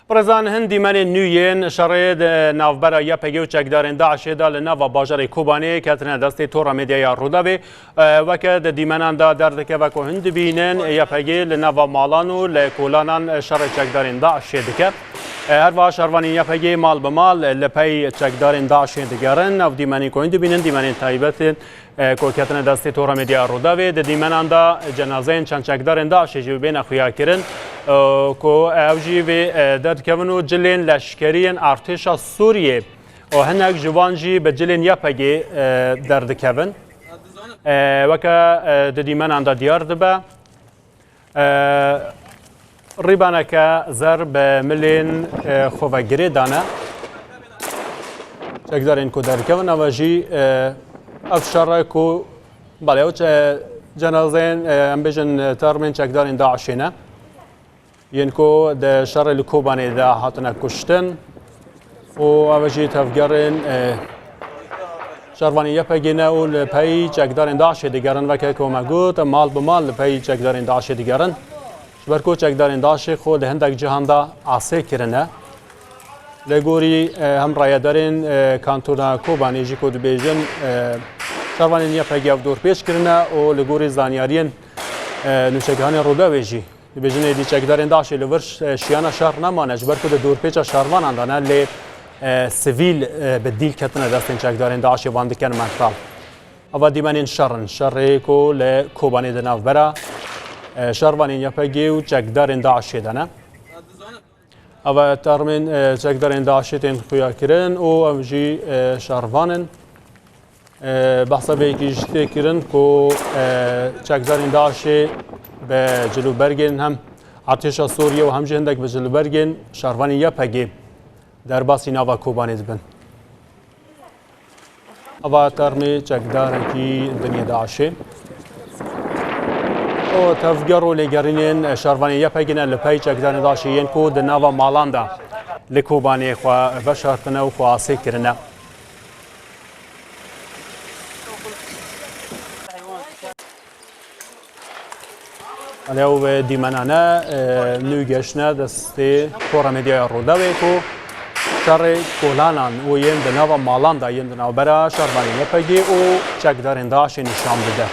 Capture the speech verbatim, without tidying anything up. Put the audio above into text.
Birêzan, hin dîmenên nû yên şerê di navbera Y P G û çekdarên DAIŞê de li nava bajarê Kobanê ketine destê Tora Medyaya Rûdawê. E, weke di dîmenan de derdikeve ku hin dibînin, Y P G li nava malan û li kolanan şerê çekdarên DAIŞê dike. E, herwiha şervanên Y P G mal bi mal li pey çekdarên DAIŞê digerin. Ev dîmenên ku hin dibînin, dîmenên taybet in. E, ku ketine destê Tora Medyaya Rûdawê, di dîmenan de cenazeyên çend çekdarên DAIŞê jî bêne xuyakirin, e, ku ew jî vê, e, derdikevin û cilên leşkerî yên artêşa Sûriyê û hinek ji van jî bi cilên Y P G, e, derdikevin. E, weke, e, di dîmenan de diyar dibe. E, Rîbaneke zer bi milên, e, xwe ve girê dane. Çekdarên ku derkevin, eve jî, e, ev şer e ku, belê, ew çe-, cenazeyên, e, em bêjin, e, termên çekdarên DAIŞê ne. Yên ku di şerê li Kobanê de hatine kuştin. û ev jî tevgerên, e, şervanên Y P G ne û li pey çekdarên DAIŞê digerin, weke ku me got, mal bi mal li pey çekdarên DAIŞê digerin. Ji ber ku çekdarên DAIŞê xwe di hindek cihan de asê kirine. Li gorî, e, hem rayedarên, e, kantona Kobanê jî ku dibêjin, e, şervanên Y P G ev dorpêç kirine û li gorî zanyariyên, e, nûçegihanên Rûdawê jî, dibêjin êdî çekdarên DAIŞê li vir ş-, şiyana şer nemane, ji ber ku di dorpêça şervanan de ne, lê, e, sivîl, e, bi dîl ketine destên çekdarên DAIŞê, van dikin mental. Eva dîmenên şer in, şerê ku li Kobanê di navbera, e, şervanên Y P G û çekdarên DAIŞê de ne. Eva termên, e, çekdarên DAIŞê tên xuyakirin û ev jî, e, şervan in. E, behsa vê yekê jî tê kirin ku, e, çekdarên DAIŞê bi cilûbergên hem artêşa Sûriye û hem jî hindek bi cilûbergên şervanên Y P G derbasî nava Kobanê dibin. Ava termê çekdarekî dinê DAIŞê. Û tevger û lêgerînên şervanên Y P G ne li pey çekdarên DAIŞê yên ku di nava malan de li Kobanê xwe veşartine û xwe asê kirine. Alê ew dîmenane, e, nû geştine destê Tora Medyaya Rûdawê ku şerê kolanan û yên di nava malan de yên di navbera şervanên Y P G û çekdarên DAIŞê nîşan bide.